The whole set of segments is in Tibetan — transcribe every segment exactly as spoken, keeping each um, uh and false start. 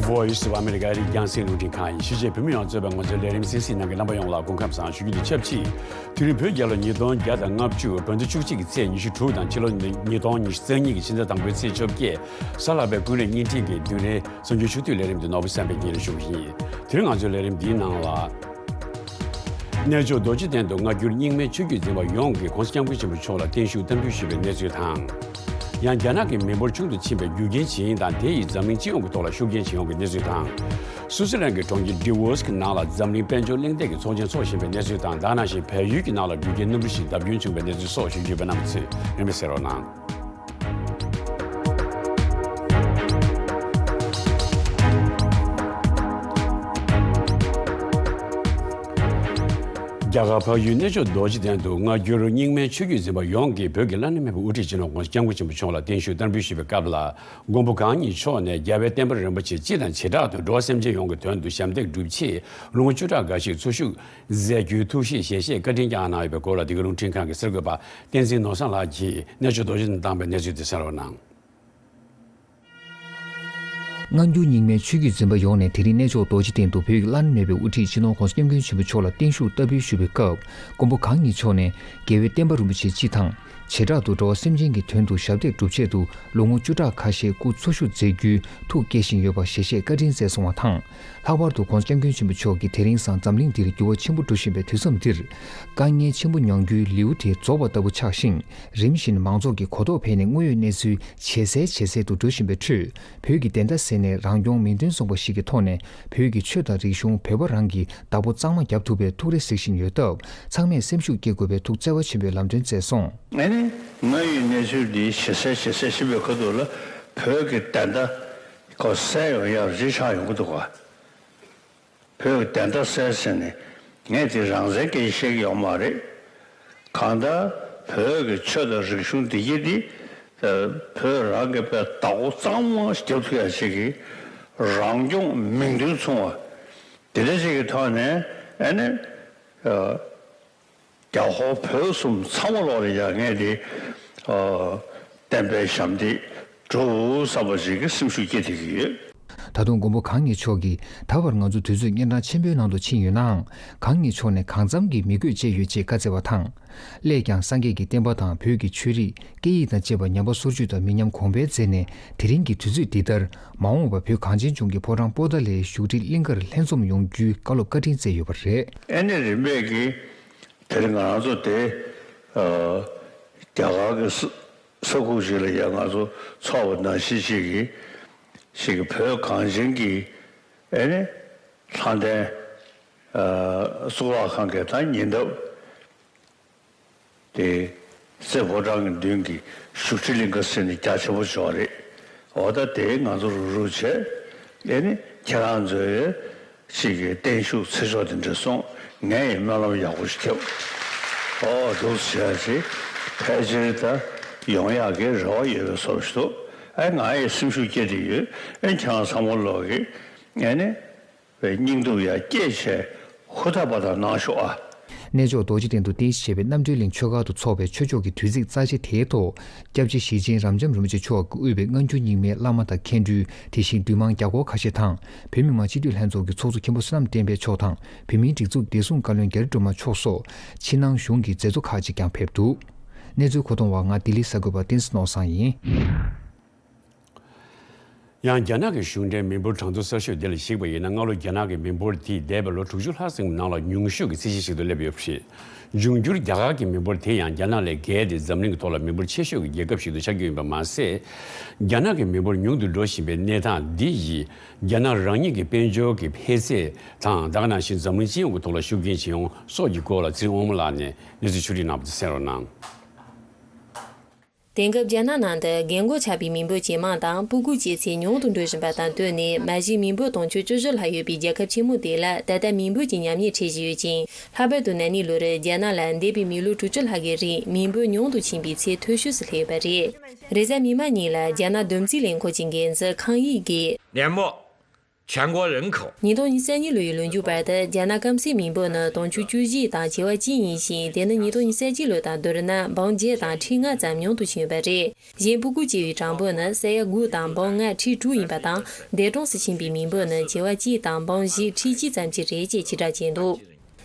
Voice of America ཨ་རིའི་རྒྱང་སྲིང་རླུང་འཕྲིན་ཁང་ཡིན། ཕྱི་རྒྱལ་བོད་མི་ཡོངས་གཙོས་པའི་ང་ཚོའི་ལས་རིམ་གསན་གཟིགས་གནང་མཁན་རྣམ་པ་ཡོངས་ལ་སྐུ་ཁམས་བཟང་ཞུ་རྒྱུ་དང་ཆབས་ཅིག་དུས་རིང་བོད་རྒྱལ་ལོ་ཉིས་སྟོང་བརྒྱ་དང་ལྔ་བཅུ་བོད་ཟླ་བཅུ་གཅིག་གི་ཚེས་ཉི་ཤུ་དྲུག་དང་ཕྱི་ལོ་ཉིས་སྟོང་ཉི་ཤུ་རྩ་གཉིས་ཀྱི་ཕྱི་ཟླ་དང་པོའི་ཚེས་བཅོ་བརྒྱད། གཟའ་ལྷག་པའི་ཀུན་རིག་བརྙན་འཕྲིན་གྱི་བདུན་རེའི་གསར་འགྱུར་ཕྱོགས་བསྡུས་ལས་རིམ་དུ་ནོར་བུ་བསམ་འཕེལ་གྱིས་ཞུ་བ་ཡིན། དེ་རིང་ང་ཚོའི་ལས་རིམ་འདིའི་ནང་ལ། གནས་མཆོག་རྡོ་རྗེ་གདན་དུ་སྔ་འགྱུར་རྙིང་མའི་ཆོས་བརྒྱུད་འཛིན་པ་ཡོངས་ཀྱིས་༸གོང་ས་༸སྐྱབས་མགོན་ཆེན་པོ་མཆོག་ལ་བརྟན་བཞུགས་བསྟར་འབུལ་ཞུས་པའི་གནས་ཚུལ་དང་། ཡང་རྒྱ་ནག་གི་མི་འབོར་ཆུང་དུ་ཕྱིན་པའི་རྒྱུ་རྐྱེན་ཇི་ཡིན་དང་དེ་ཡིས་འཛམ་གླིང་སྤྱི་ཡོངས་ཀྱི་ཐོག་ལ་ཤུགས་རྐྱེན་བྱུང་ཡོང་གི་གནས་ཚུལ་དང་། སུའུ་ཙི་ལན་གྱི་གྲོང་ཁྱེར་ཌི་ཝོ་སི་ཀྱི་ནང་ལ་འཛམ་གླིང་དཔལ་འབྱོར་གླེང་སྟེགས་ཀྱི་ཚོགས་ཆེན་འཚོགས་བཞིན་པའི་གནས་ཚུལ་དང་དེ་ནང་བཞིན་བལ་ཡུལ་གྱི་ནང་ལ་རྒྱུ་རྐྱེན་གནམ་གྲུ་ཞིག་བརྡབ་སྐྱོན་བྱུང་བའི་གནས་ཚུལ་སོགས་ཞིབ་འཇུག་པ་རྣམས་ཚོས་རིམ་པས་གསན་རོགས་གནང་། རྒྱ་གར་འཕགས་ཡུལ་གནས་མཆོག་རྡོ་རྗེ་གདན་དུ་སྔ་འགྱུར་རྙིང་མའི་ཆོས་བརྒྱུད་འཛིན་པ་ཡོངས་ཀྱིས་བོད་ཀྱི་བླ་ན་མེད་པའི་དབུ་ཁྲིད་སྤྱི་ནོར་༸གོང་ས་༸སྐྱབས་མགོན་ཆེན་པོ་མཆོག་ལ་བརྟན་བཞུགས་བསྟར་འབུལ་ཞུས་པའི་སྐབས་ལ། མགོན་པོ་གང་ཉིད་མཆོག་ནས་རྒྱལ་བའི་བསྟན་པ་རིན་པོ་ཆེ་སྤྱི་དང་བྱེ་བྲག་ཏུ་འགྲོ་བ་སེམས་ཅན་ཡོངས་ཀྱི་དོན་དུ་ཞབས་འདེགས་སྒྲུབ་ཆེད་ལོ་ངོ་བཅུ་ཕྲག་འགའ་ཞིག་འཚོ་བཞུགས་མཛད་རྒྱུའི་ཐུགས་བཞེད་ཞལ་བཞེས་བཀའ་དྲིན་བསྐྱངས་གནང་ཡོད་པའི་སྐོར་ལ་འདི་ག་རླུང་འཕྲིན་ཁང་གི་གསར་འགོད་པ་བསྟན་འཛིན་ནོར་བཟང་ལགས་ཀྱིས་གནས་མཆོག་རྡོ་རྗེ་གདན་དུ་བཏང་བའི་གནས་ཚུལ་དེ་གསན་རོགས་གནང་། སྔ་འགྱུར་རྙིང་མའི་ཆོས་བརྒྱུད་འཛིན་པ་ཡོངས་ནས་དེ་རིང་གནས་མཆོག་རྡོ་རྗེ་གདན་དུ་བོད་ཀྱི་བླ་ན་མེད་པའི་དབུ་ཁྲིད་སྤྱི་ནོར་༸གོང་ས་༸སྐྱབས་མགོན་ཆེན་པོ་མཆོག་ལ་བརྟན་བཞུགས་བསྟར་འབུལ་ཞུས་པའི་སྐབས། མགོན་པོ་གང་ཉིད་མཆོག་ནས་རྒྱལ་བའི་བསྟན་པ་རིན་པོ་ཆེ་སྤྱི་དང་། བྱེ་བྲག་ཏུ་འགྲོ་བ་སེམས་ཅན་གྱི་དོན་དུ་ཞབས་འདེགས་སྒྲུབ་ཆེད་དུ་ལོ་ངོ་བཅུ་ཕྲག་ཁ་ཤས་སྐུ་འཚོ་བཞུགས་མཛད་རྒྱུའི་ཐུགས་བསྐྱེད་བཞིན་ཡོད་པ་ཞལ་བཞེས་བཀའ་དྲིན་སྩལ་སོང་བ་དང་། ལྷག་པར་དུ་༸གོང་ས་༸སྐྱབས་མགོན་ཆེན་པོ་མཆོག་གིས་དེ་རིང་སང་འཛམ་གླིང་འདིར་འགྱུར་བ་ཆེན་པོ་འགྲོ་བཞིན་པའི་དུས་མཚམས་འདིར། དཀའ་ངལ་ཆེན་པོ་མྱོང་རྒྱུའི་ལེའུ་དེ་རྫོགས་པ་ལྟ་བུ་ཆགས་ཤིང་། རིམ་བཞིན་མང་ཚོགས་ཀྱི་གོ་རྟོགས་འཕེལ་ནས་དངོས་ཡོད་གནས་ཚུལ་ཇེ་གསལ་ཇེ་གསལ་དུ་འགྲོ་བཞིན་པའི་ཁྲོད། བོད་ཀྱི་བདེན་མཐའ་གསལ་ནས་རང་སྐྱོང་མིང་དོན་མཚུངས་པ་ཞིག་གི་ཐོག་ནས་བོད་ཀྱི་ཆོས་དང་རིག་གཞུང་བོད་པ་རང་གི་བདག་པོ་གཙང་མ་རྒྱབ་ཐུབ་པའི་ཐུགས་རེ་གཟིགས་བཞིན་ཡོད་སྟབས། ཚང་མས་སེམས་ཤུགས་སྐྱེད་དགོས་པའི་ཐུགས་བརྩེ་བ་ཆེན་པོས་ལམ་སྟོན་སྩལ་སོང་། ཨ་ནི། དངོས་ཡོད་གནས་ཚུལ་འདི་ཇེ་གསལ་ཇེ་གསལ་ཕྱིན་པའི་ཁ་ཐུག་ལ་བོད་ཀྱི་བདེན་མཐའ་ཁོ་གསལ་ཡོང་ཡག་རེ་ཆགས་ཡོང་གི་འདུག་ག། བོད་ཀྱི་བདེན་མཐའ་གསལ་ཟེར་ནས་ངས་དེ་རང་བཙན་སྐད་ཆ་བཤད་ཀྱི་ཡོད་མ་རེད། གང་ལྟར་བོད་ཀྱི་ཆོས་དང་རིག་གཞུང་བདེ་སྐྱིད་འདི་བོད་རང་གི་པའི་བདག་པོ་གཙང་མ་རྒྱབ་ཐུབ་ཡག་ཅིག་གི་རང་སྐྱོང་མིང་དོན་མཚུངས་པ་དེ་འདྲ་ཅིག་གི་ཐོག་ནས་ཨ་ནི། རྒྱ་ཧོར་བོད་གསུམ་ཚང་མ་ལོག་ལ་ཡ་ངས་དེ་ཨ་བསྟན་པའི་ཞབས་འདེགས་སྒྲུབ་བསམ་པ་ཞིག་གི་སེམས་ཤུགས་སྐྱེད་བསྡད་ཀྱི་ཡོད། ད་དུང་མགོན་པོ་གང་ཉིད་མཆོག་གིས་ད་བར་ང་ཚོ་དུས་ཚོད་གཉན་འཕྲང་ཆེན་པོའི་ནང་དུ་ཕྱིན་ཡོད་ནའང་། གང་ཉིད་མཆོག་ནས་གང་འཚམ་གྱི་མི་རྒོད་བཅས་ཡོད་ཅེས་བཀའ་སྩལ་བ་དང་། སླད་ཀྱང་སངས་རྒྱས་ཀྱི་བསྟན་པ་དང་བོད་ཀྱི་ཆོས་རིག་སྐད་ཡིག་དང་བཅས་པ་ཉམས་པ་སོར་ཆུད་དང་མི་ཉམས་གོང་འཕེལ་མཛད་ནས་དེ་རིང་གི་དུས་ཚོད་འདི་ལྟར་མ་འོངས་པ་བོད་གངས་ཅན་ལྗོངས་ཀྱི་ཕོ་བྲང་པོ་ཏཱ་ལའི་བཞུགས་ཁྲི་གླིང་གར་ལྷན་འཛོམས་ཡོང་རྒྱུའི་བཀའ་སློབ་བཀའ་དྲིན་སྩལ་ཡོད་པ་རེད། ཨེ་ནི་རིམ་པས་ཀྱིས། དེར་ང་རང་ཚོ་དེ་ཨ་རྒྱ་གར་གྱི་ས་ས་ཁུག་ཅིག་ལ་ཡ་ང་ཚོ་འཚོགས་པ་ནང་བཞིན་ཅིག་གིས་ཅིག་གིས་བོད་གངས་ཅན་གྱི་ཨེ་ནི་ལྷ་ལྡན་ཨ་གཙུག་ལག་ཁང་གི་ད་ཉེ་འདབས་དེ་རྩེ་ཕོ་བྲང་གི་མདུན་གྱི་བཞུགས་ཁྲི་གླིང་ག་ཟེར་ནས་རྒྱ་ཆེན་པོ་ཅིག་ཡོད་རེད། འོ་ད་དེ་ང་ཚོ་རུག་རུག་བྱས་ཨེ་ནི་ཁྱེད་རང་ཚོའི། གཅིག་གིས་བརྟན་བཞུགས་ཚེ་ཆོག་དེ་འདྲ་སོང་། ངས་ཡང་སྨོན་ལམ་ཡག་པོ་ཞིག་རྒྱབ། ཨོ་འདུག་བྱས་ཅིག་ཕལ་ཆེར་ད་ཡོང་ཡག་གི་རེ་བ་ཡོད་པའི་བཟོ་ཞིག་འདུག་ཨེ་ང་ཡི་སེམས་ཤུགས་སྐྱེད་དེ་ཡོད། ཨེ་ཁྱེད་རང་ཚང་མ་ལོག་གི་ཨེ་ནི་སྙིང་སྟོབས་ཡར་སྐྱེད་བྱས་ཧུར་ཐག་པ་དང་གནང་ཤོག་ཨ། གནས་མཆོག་རྡོ་རྗེ་གདན་དུ་རྟེན་གཞི་བྱས་པའི་རྣམ་གྲོལ་གླིང་ཆོས་སྒར་དུ་འཚོགས་པའི་ཆོས་ཕྱོགས་ཀྱི་དུས་ཚིགས་རྩ་ཆེ་དེའི་ཐོག་སྐྱབས་རྗེ་ཞེ་ཆེན་རབ་འབྱམས་རིན་པོ་ཆེ་མཆོག་གིས་དབུས་པའི་སྔ་འགྱུར་རྙིང་མའི་བླ་མ་དང་མཁན་སྤྲུལ། དེ་བཞིན་འདུས་མང་བརྒྱ་སྐོར་ཁ་ཤས་དང་། བོད་མི་མང་སྤྱི་འཐུས་ལྷན་ཚོགས་ཀྱི་ཚོགས་གཙོ་མཁན་པོ་བསོད་ནམས་བསྟན་འཕེལ་མཆོག་དང་། བོད་མིའི་སྒྲིག་འཛུགས་བདེ་སྲུང་བཀའ་བློན་རྒྱ་རི་སྒྲོལ་མ་མཆོག་སོགས་ཕྱི་ནང་གཞུང་གི་མཛད་གཙོ་ཁག་ཅིག་ཀྱང་ཕེབས་འདུག་གནས་ཚུལ་མཁོ་གཏོང་བ་ང་ལྡི་ལི་གསར་འགོད་པ་བསྟན་འཛིན་ནོར་བཟང་ཡིན། ཡང་རྒྱ་ནག་གི་གཞུང་འབྲེལ་མི་འབོར་གྲངས་ཐོ་གསར་ཤོས་དེ་ལ་གཞིགས་པ་ཡིན་ན། སྔ་ལོ་རྒྱ་ནག་གི་མི་འབོར་དེས་འདས་པའི་ལོ་དྲུག་ཅུ་ལྷག་ཙམ་གྱི་ནང་ལ་ཉུང་ཤོས་ཀྱི་ཚད་གཞི་ཞིག་ཏུ་སླེབས་ཡོད་པ་རེད། འབྱུང་འགྱུར་རྒྱ་གར་གྱི་མི་འབོར་དེ་ཡང་རྒྱ་ནག་ལས་བརྒལ་ཏེ་འཛམ་གླིང་གི་ཐོག་ལ་མི་འབོར་ཆེ་ཤོས་ཀྱི་རྒྱལ་ཁབ་ཞིག་ཏུ་ཆགས་ཀྱི་ཡོད་པ་མ་ཟད། རྒྱ་ནག་གི་མི་འབོར་ཉུང་དུ་འགྲོ་བཞིན་པའི་གནས་སྟངས་འདི་ཡིས་རྒྱ་ནག་རང་ཉིད་ཀྱི་དཔལ་འབྱོར་གྱི་འཕེལ་ཚད་དང་། ད་ག་ནང་བཞིན་འཛམ་གླིང་སྤྱི་ཡོངས་ཀྱི་ཐོག་ལ་ཤུགས་རྐྱེན་ཇི་ཡོང་སོགས་ཀྱི་སྐོར་ལ་ཚེ་རིང་དབང་མོ་ལགས་ནས་གནས་ཚུལ་ཕྱོགས་སྒྲིག་གནང་བ་དེ་གསན་རོགས་གནང་། དེང་སྐབས་རྒྱ་ནག་ནང་དུ་རྒན་གོག་ཆགས་པའི་མི་འབོར་ཇེ་མང་དང་སྤུ་གུ་སྐྱེ་ཚད་ཉུང་དུ་འགྲོ་བཞིན་པ་དང་བསྟུན་ནས། མ་གཞི་མི་འབོར་དུང་ཕྱུར་བཅུ་བཞི་ལྷག་ཡོད་པའི་རྒྱལ་ཁབ་ཆེན་མོ་དེ་ལ་ད་ལྟ་མི་འབོར་གྱི་ཉམས་ཉེས་འཕྲད་བཞིན་ཡོད་ཅིང་། ལྷག་པར་དུ་ན་ནིང་ལོར་རྒྱ་ནག་ལ་འདས་པའི་མི་ལོ་དྲུག་ཅུ་ལྷག་གི་རིང་མི་འབོར་ཉུང་དུ་ཕྱིན་པའི་ཚད་མཐོ་ཤོས་སུ་སླེབས་ཡོད་པ་རེད། རེས་གཟའ་མིག་དམར་ཉིན་ལ་རྒྱ་ནག་བདུད་རྩིའི་ལས་འཁོར་གྱི་འགན་འཛིན་ཁང་ཡིག་གིས། ནད་མུག 全国人口。ཉིས་སྟོང་ཉི་ཤུ་རྩ་གཉིས་ལོའི་ལོ་མཇུག་བར་དུ་རྒྱ་ནག་སྐམ་སའི་མི་འབོར་ནི་དུང་ཕྱུར་བཅུ་བཞི་དང་བྱེ་བ་གཅིག་ཡིན་ཞིང་། དེ་ནི་ཉིས་སྟོང་ཉི་ཤུ་རྩ་གཅིག་ལོ་དང་བསྡུར་ན་འབུམ་བརྒྱད་དང་ཁྲི་ལྔ་ཙམ་ཉུང་དུ་ཕྱིན་ཡོད་པ་རེད། གཞན་སྤུ་གུ་སྐྱེ་བའི་གྲངས་འབོར་ནི་ས་ཡ་དགུ་དང་འབུམ་ལྔ་ཁྲི་དྲུག་ཡིན་པ་དང་། འདས་གྲོངས་སུ་ཕྱིན་པའི་མི་འབོར་ནི་བྱེ་བ་གཅིག་དང་འབུམ་བཞི་ཁྲི་གཅིག་ཙམ་ཞིག་རེད་ཅེས་ཕྱིར་བསྒྲགས་བྱས་འདུག་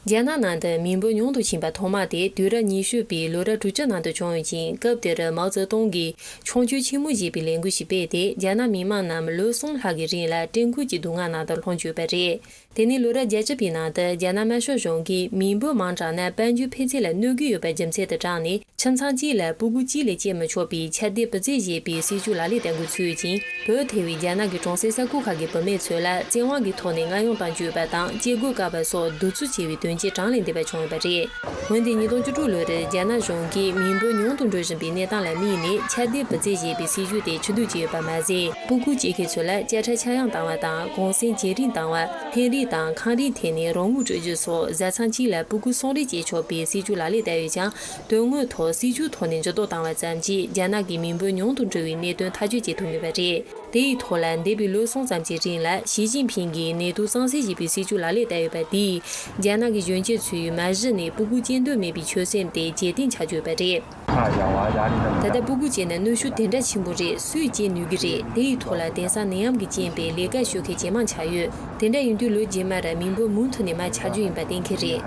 རྒྱ་ནག་ནང་དུ་མི་འབོར་ཉུང་དུ་ཕྱིན་པ་ཐོག་མ་དེ་དུས་རབས་ཉི་ཤུ་པའི་ལོ་རབས་དྲུག་ཅུ་ནང་དུ་བྱུང་ཡོད་ཅིང་། སྐབས་དེར་མའོ་ཙེ་ཏུང་གིས་མཆོང་སྐྱོད་ཆེན་མོ་ཞེས་པའི་ལས་འགུལ་ཞིག་སྤེལ་ཏེ། རྒྱ་ནག་མི་མང་རྣམས་ལོ་གསུམ་ལྷག་གི་རིང་ལ་བཀྲེས་སྐོམ་གྱི་སྡུག་བསྔལ་ནང་དུ་ལྷུང་བཅུག་པ་རེད། དེ་ནས་ལོ་རབས་བརྒྱད་ཅུ་པའི་ནང་དུ་རྒྱ་ནག་དམར་ཤོག་གཞུང་གིས་མི་འབོར་མང་དྲགས་ན་དཔལ་འབྱོར་འཕེལ་ཚད་ལ་གནོད་ཀྱི་ཡོད་པའི་རྒྱུ་མཚན་དུ་དྲངས་ནས། ཁྱིམ་ཚང་གཅིག་ལ་སྤུ་གུ་གཅིག་ལས་སྐྱེ་མི་ཆོག་པའི་ཁྱབ་གདལ་སྤུས་ཚད་ཞེས་པའི་སྲིད་ཇུས་ལག་ལེན་བསྟར་འགོ་ཚུགས་ཡོད་ཅིང་། བོད་ཐེ་བའི་རྒྱ་ནག་གི་གྲོང་གསེབ་ས་ཁུལ་ཁག་གི་བུད་མེད་ཚོ་ལ་བཙན་དབང་གི་ཐོག་ནས་ང་ཡོང་དང་བཅོས་པ་དང་སྐྱེ་སྒོ་བཀག་པ་སོགས་གདུག་རྩུབ་ཆེ་བའི་དོན་རྐྱེན་གྲངས་ལས་འདས་པ་བྱུང་ཡོད་པ་རེད། འོན་ཏེ་ཉིས་སྟོང་བཅུ་དྲུག་ལོར་རྒྱ་ནག་གཞུང་གིས་མི་འབོར་ཉུང་དུ་འགྲོ་བཞིན་པའི་གནས་སྟངས་ལ་དམིགས་ནས། ཁྱབ་གདལ་སྤུས་ཚད་ཞེས་པའི་སྲིད་ཇུས་དེ་ཕྱིར་བསྡུ་བྱས་ཡོད་པ་མ་ཟད། སྤུ་གུ་སྐྱེ་མཁན་ཚོ་ལ་དཔྱ་ཁྲལ་ཆག་ཡང་བཏང་བ་དང་། གུང་སེང་བརྗེ་རེས་བཏང་བ། ལྷན་རེས་དང་ཁང་རེས་ཐད་ནས་རོགས་དངུལ་སྤྲོད་རྒྱུ་སོགས། བཟའ་ཚང་གཅིག་ལ་སྤུ་གུ་གསུམ་རེ་སྐྱེ་ཆོག་པའི་སྲིད་ཇུས་ལག་ལེན་བསྟར་ཡོད་ཀྱང་། དོན་དངོས་ཐོག་སྲིད་ཇུས་ཐོག་ནས་འགྱུར་ལྡོག་བཏང་བ་ཙམ་གྱིས། རྒྱ་ནག་གི་མི་འབོར་ཉུང་དུ་འགྲོ་བའི་གནད་དོན་ཐག་གཅོད་བྱེད་ཐུབ་མེད་པ་རེད། དེ་ཡི་ཐོག་ལ་འདས་པའི་ལོ་གསུམ་ཙམ་གྱི་རིང་ལ་ཞི་ཅིན་ཕིང་གིས་ནད་དུག་གཙང་སེལ་ཞེས་པའི་སྲིད་ཇུས་ལག་ལེན་བསྟར་ཡོད་པ་དེས། རྒྱ་ནག་གི་གཞོན་སྐྱེས་ཚོའི་མ་གཞི་ནས་སྤུ་གུ་སྐྱེ་འདོད་མེད་པའི་ཆོད་སེམས་དེ་ཇེ་བརྟན་ཆགས་ཀྱི་ཡོད་པ་རེད། ད་ལྟ་སྤུ་གུ་སྐྱེས་ན་གནོན་ཤུགས་དེ་འདྲ་ཆེན་པོ་རེད། སུས་སྐྱེ་ནུས་ཀྱི་རེད། དེ་ཡི་ཐོག་ལ་དེང་སང་ནད་ཡམས་ཀྱི་རྐྱེན་པས་ལས་ཀ་ཞུ་མཁན་ཇེ་མང་ཆགས་ཡོད། དེ་འདྲ་ཡིན་དུས་ལོ་རྗེས་མར་མི་འབོར་མུ་མཐུད་ནས་མར་ཆག་རྒྱུ་ཡིན་པ་གཏན་འཁེལ་རེད།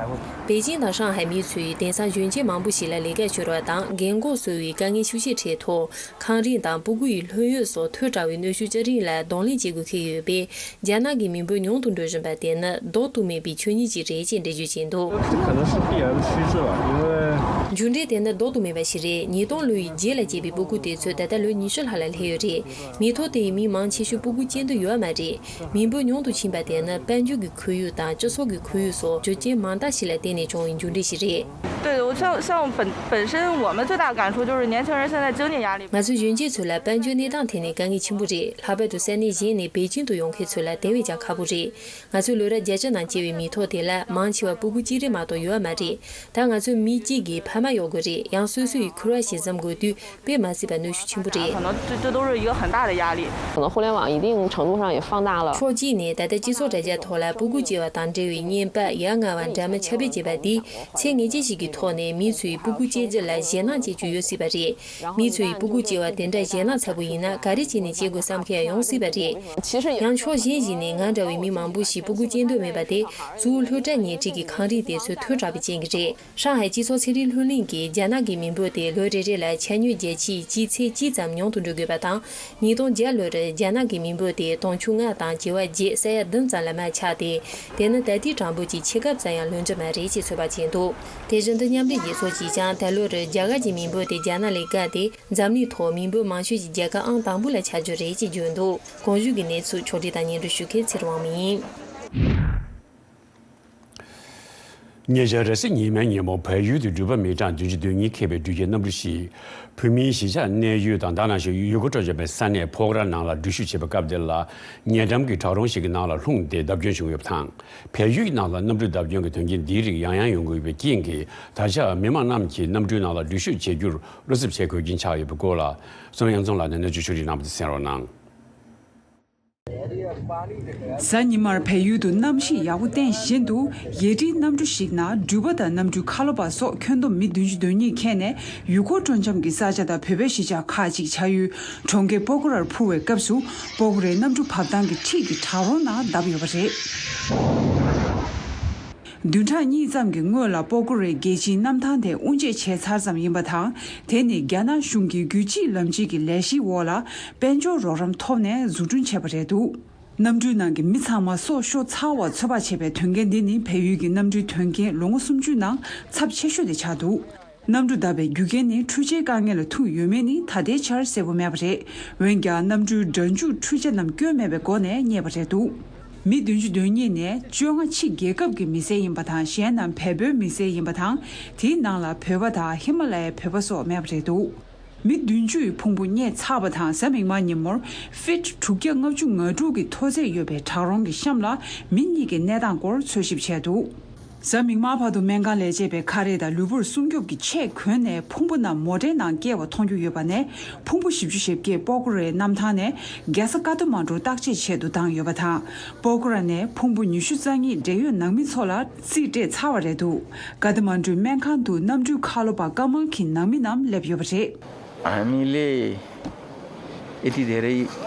པེ་ཅིང་དང་ཧྲང་ཧའེ་མི་ཚོས་དེང་སང་གཞོན་སྐྱེས་མང་པོ་ཞིག་ལ་ལས་ཀ་ཞུ་བ་དང་། རྒན་གོག་གསོ་བའི་དཀའ་ངལ་ཤུགས་ཆེ་འཕྲད་ཐོག་ཁང་རིན་དང་སྤུ་གུ་ཡི་ལྷོད་ཡོལ་སོགས་ཐོལ་དྲགས་པའི་གནོན་ཤུགས་ཅི་རིགས་ལ་གདོང་ལེན་བྱེད་དགོས་འཁེལ་ཡོད་པས། རྒྱ་ནག་གི་མི་འབོར་ཉུང་དུ་འགྲོ་བཞིན་པ་དེ་ནི་ལྡོག་ཏུ་མེད་པའི་ཆོས་ཉིད་ཅིག་རེད་ཅེས་འགྲེལ་བརྗོད་བྱས་འདུག 这可能是必然的趋势吧，因为 མཇུག་འབྲས་དེ་ནི་ལྡོག་ཏུ་མེད་པ་ཞིག་རེད། ཉིས་སྟོང་ལོའི་རྗེས་ལ་སྐྱེས་པའི་སྤུ་གུ་དེ་ཚོ་ད་ལྟ་ལོ་ཉི་ཤུ་ལྷག་ལ་སླེབས་ཡོད་རེད། མི་ཐོག་དེ་ཡི་མི་མང་ཆེ་ཤོས་སྤུ་གུ་སྐྱེ་འདོད་ཡོད་མ་རེད། མི་འབོར་ཉུང་དུ་ཕྱིན་པ་དེ་ནི་དཔལ་འབྱོར་གྱི་ཁོར་ཡུག་དང་སྤྱི་ཚོགས་ཀྱི་ཁོར་ཡུག་སོགས་རྒྱུ་རྐྱེན་མང་དག་ཞིག་ལ་བརྟེན་ནས་བྱུང་བའི་མཇུག་འབྲས་ཤིག་རེད། 对，我像像本本身我们最大感触就是年轻人现在经济压力。 ང་ཚོའི་གཞོན་སྐྱེས་ཚོ་ལ་དཔལ་འབྱོར་གནས་སྟངས་ཐད་ནས་དཀའ་ངལ་ཆེན་པོ་རེད། ལྷག་པར་དུ་ས་གནས་གཞན་ནས་པེ་ཅིང་དུ་ཡོང་མཁན་ཚོ་ལ་དེ་བས་ཀྱང་ཁག་པོ་རེད། ང་ཚོའི་ལོ་རབས་བརྒྱད་ཅུ་ནང་སྐྱེས་པའི་མི་ཐོག་དེ་ལ་མང་ཆེ་བ་སྤུ་གུ་གཅིག་རེ་མ་གཏོགས་ཡོད་མ་རེད། ད་ང་ཚོའི་མི་གཅིག་གི་ཕ་མ་ཡོད་དགོས་རེད། ཡང་སོ་སོ་ཡི་ཁུར་བ་ཞིག་འཛིན་དགོས་དུས་དཔེ་མ་སྲིད་པ་གནོན་ཤུགས་ཆེན་པོ་རེད། 可能这这都是一个很大的压力。可能互联网一定程度上也放大了。 ཕྱོགས་གཅིག་ནས་ད་ལྟ་སྤྱི་ཚོགས་དྲ་རྒྱ་ཐོག་ལ་སྤུ་གུ་སྐྱེ་བ་དང་འབྲེལ་བའི་བརྙན་པར་ཡ་ང་བ་འདྲ་མིན་ཁྱབ་སྤེལ་བྱས་པ་དེས། ཚད་ངེས་ཅན་ཞིག་གི་ཐོག་ནས་མི་ཚོའི་སྤུ་གུ་སྐྱེ་རྒྱུ་ལ་ཞེད་སྣང་སྐྱེ་རྒྱུ་ཡོད་སྲིད་པ་རེད། མི་ཚོས་སྤུ་གུ་སྐྱེ་བ་དེ་འདྲ་ཞེད་སྣང་ཚ་པོ་ཡིན་ན་ག་རེ་བྱས་ནས་སྐྱེ་དགོས་བསམ་མཁན་ཡང་ཡོང་སྲིད་པ་རེད། ཡང་ཕྱོགས་གཞན་ཞིག་ནས་ང་འདྲ་བའི་མི་མང་པོ་ཞིག་སྤུ་གུ་སྐྱེ་འདོད་མེད་པ་དེ་གཙོ་བོ་སློབ་གྲྭ་ཉེ་འཁྲིས་ཀྱི་ཁང་རིན་དེ་ཚོ་ཐོལ་དྲགས་པའི་རྐྱེན་གྱིས་རེད། ཧྲང་ཧའེ་སྤྱི་ཚོགས་ཚན་རིག་ལྷུར་ལེན་གྱིས་རྒྱ་ནག་གི་མི་འབོར་དེ་ལོ་རེ་རེ་ལ་ཆ་སྙོམས་བརྒྱ་ཆའི་གཅིག་ཚེག་གཅིག་ཙམ་ཉུང་དུ་འགྲོ་དགོས་པ་དང་། ཉིས་སྟོང་བརྒྱད་ལོར་རྒྱ་ནག་གི་མི་འབོར་དེ་དུང་ཕྱུར་ལྔ་དང་བྱེ་བ་བརྒྱད་ས་ཡ་བདུན་ཙམ་ལ་མར་ཆག་སྟེ། དེ་ནི་ད་ལྟའི་གྲངས་འབོར་གྱི་ཕྱེད་ཀ་ཙམ་ཡང་ལོན་གྱི་མ་རེད་ཅེས་ཚོད་དཔག་བྱས་འདུག་དེ་བཞིན་དུ་མཉམ་འབྲེལ་རྒྱལ་ཚོགས་ཀྱིས་ཀྱང་ད་ལོར་རྒྱ་གར་གྱི་མི་འབོར་དེ་རྒྱ་ནག་ལས་བརྒལ་ཏེ། འཛམ་གླིང་ཐོག་མི་འབོར་མང་ཤོས་ཀྱི་རྒྱལ་ཁབ་ཨང་དང་པོ་ལ་ཆགས་རྒྱུ་རེད་ཅེས་བརྗོད་འདུག་གོང་ཞུས་ཀྱི་གནས་ཚུལ་ཕྱོགས་སྒྲིག་དང་སྙན་སྒྲོན་ཞུ་མཁན་ཚེ་རིང་དབང་མོ་ཡིན། ཉེ་ཆར་རེས་གཟའ་ཉི་མའི་ཉིན་མོ་བལ་ཡུལ་དུ་འགྲུལ་པ་མི་གྲངས་བདུན་ཅུ་དོན་གཉིས་འཁྱེར་བའི་འགྲུལ་སྐྱེལ་གནམ་གྲུ་ཞིག་བོད་མིའི་གཞིས་ཆགས་གནས་ཡུལ་དང་དེ་ནང་བཞིན་ཡུལ་སྐོར་སྤྲོ་འཆམ་པའི་ས་གནས་ཕོ་ཁ་ར་ནང་ལ་འགྲུལ་བཞུད་བྱས་པའི་སྐབས་དེ་ལ། ཉེ་འགྲམ་གྱི་བྲག་རོང་ཞིག་གི་ནང་ལ་ལྷུང་སྟེ་བརྡབ་སྐྱོན་བྱུང་ཡོད་པ་དང་། བལ་ཡུལ་གྱི་ནང་ལ་གནམ་གྲུ་བརྡབ་སྐྱོན་གྱི་དོན་རྐྱེན་འདིའི་རིགས་ཡང་ཡང་ཡོང་གི་ཡོད་པའི་རྐྱེན་གྱིས། ད་ཆ་མི་མང་རྣམས་ཀྱིས་གནམ་གྲུའི་ནང་ལ་འགྲུལ་བཞུད་བྱེད་རྒྱུར་བློ་འཚབ་བྱེད་དགོས་ཀྱིན་ཆགས་ཡོད་པའི་སྐོར་ལ། བསམ་ཡར་འཛོམས་ལགས་ནས་གནས་ཚུལ་ཕྱོགས་སྒྲིག་གནང་བ་དེ་གསན་རོགས་གནང་། གཟའ་ཉི་མར་བལ་ཡུལ་དུ་གནམ་གཤིས་ཡག་པོ་བསྟན་བཞིན་དུ། ཡས་ཁྲིའི་གནམ་གྲུ་ཞིག་ནང་འགྲུལ་པ་དང་གནམ་གྲུའི་ཁ་ལོ་པ་སོགས་ཁྱོན་བསྡོམས་མི་བདུན་ཅུ་དོན་གཉིས་འཁྱེར་ནས། ཡུལ་སྐོར་སྤྲོ་འཆམ་གྱི་ས་ཆ་དང་བོད་པའི་གཞིས་ཆགས་ཁག་ཅིག་བྱ་ཡུལ་གྲོང་ཁྱེར་སྤོ་ཀོ་རར་འཕུར་བའི་སྐབས་སུ། སྤོ་ཀོ་རའི་གནམ་གྲུ་བབས་ཐང་གི་འཁྲིས་ཀྱི་བྲག་རོང་ནང་བརྡབས་ཡོད་པ་རེད། བདུན་ཕྲག་གཉིས་ཙམ་གྱི་སྔོན་ལ་སྤོ་ཀོ་རའི་རྒྱལ་སྤྱིའི་གནམ་ཐང་དེ་དབུ་འབྱེད་བྱས་ཚར་ཙམ་ཡིན་པ་དང་། དེ་ནི་རྒྱ་ནག་གཞུང་གིས་རྒྱུད་གཅིག་ལམ་གཅིག་གི་ལས་གཞིའི་འོག་ལ་དཔལ་འབྱོར་རོགས་རམ་ཐོབ་ནས་འཛུགས་སྐྲུན་བྱས་པ་རེད་འདུག་གནམ་གྲུའི་ནང་གི་མི་ཚང་མ་སྲོག་ཤོར་ཚར་བ་ཚོད་དཔག་བྱས་པའི་དོན་རྐྱེན་འདི་ནི་བལ་ཡུལ་གྱི་གནམ་གྲུའི་དོན་རྐྱེན་ལོ་ངོ་སུམ་ཅུ་ནང་ཚབས་ཆེ་ཤོས་དེ་ཆགས་འདུག་གནམ་གྲུ་བརྡབས་པའི་རྒྱུ་རྐྱེན་ནི་འཕྲུལ་ཆས་དཀའ་ངལ་ལ་ཐུག་ཡོད་མེད་ནི་ད་ལྟའི་ཆར་གསལ་པོ་མེད་པ་རེད། འོན་ཀྱང་གནམ་གྲུའི་སྒྲ་འཇུག་འཕྲུལ་ཆ་རྣམས་སྐྱོན་མེད་པའི་སྒོ་ནས་རྙེད་པ་རེད་འདུག་མི་བདུན་ཅུ་དོན་གཉིས་ནས་བཅོ་ལྔ་ཕྱི་རྒྱལ་ཁབ་ཀྱི་མི་སེར་ཡིན་པ་དང་། གཞན་རྣམས་བལ་པོའི་མི་སེར་ཡིན་པ་དང་། དེའི་ནང་ལ་བོད་པ་དང་ཧི་མ་ལ་ཡའི་བོད་པ་སོགས་མེད་པ་རེད་འདུག་མི་བདུན་ཅུ་ཡི་ཕུང་པོ་རྙེད་ཚར་བ་དང་། གཟའ་མིག་དམར་ཉིན་མོར་ཧྥིཊ་དྲུག་བརྒྱ་ལྔ་བཅུ་ང་དྲུག་གི་མཐོ་ཚད་ཡོད་པའི་བྲག་རོང་གི་གཤམ་ལ་མི་གཉིས་ཀྱི་གནས་སྟངས་སྐོར་འཚོལ་ཞིབ་བྱས་འདུག་གཟའ་མིག་དམར་བར་དུ་སྨན་ཁང་ལས་བྱེད་པས་ཁ་རས་དང་ལུས་པོར་སྲུང་སྐྱོབ་ཀྱི་ཆས་གོན་ནས་ཕུང་པོ་རྣམས་མོ་ཊའི་ནང་བསྐྱལ་བ་མཐོང་རྒྱུ་ཡོད་པ་ནས། ཕུང་པོ་བཞི་བཅུ་ཞེ་བརྒྱད་སྤོག་ཀོ་རའི་གནམ་ཐང་ནས་རྒྱལ་ས་ཀ་ཐ་མན་གྲུར་བརྟག་དཔྱད་ཆེད་དུ་བཏང་ཡོད་པ་དང་། སྤོག་ཀོ་ར་ནས་ཕུང་པོ་ཉི་ཤུ་རྩ་གཉིས་འབྲེལ་ཡོད་ནང་མི་ཚོ་ལ་རྩིས་སྤྲད་ཚར་བ་རེད་འདུག་ཀ་ཐ་མན་གྲུའི་སྨན་ཁང་དུ་གནམ་གྲུའི་ཁ་ལོ་པ་ཀ་མལ་གྱི་ནང་མི་རྣམས་སླེབས་ཡོད་པ་རེད། हामीले यति धेरै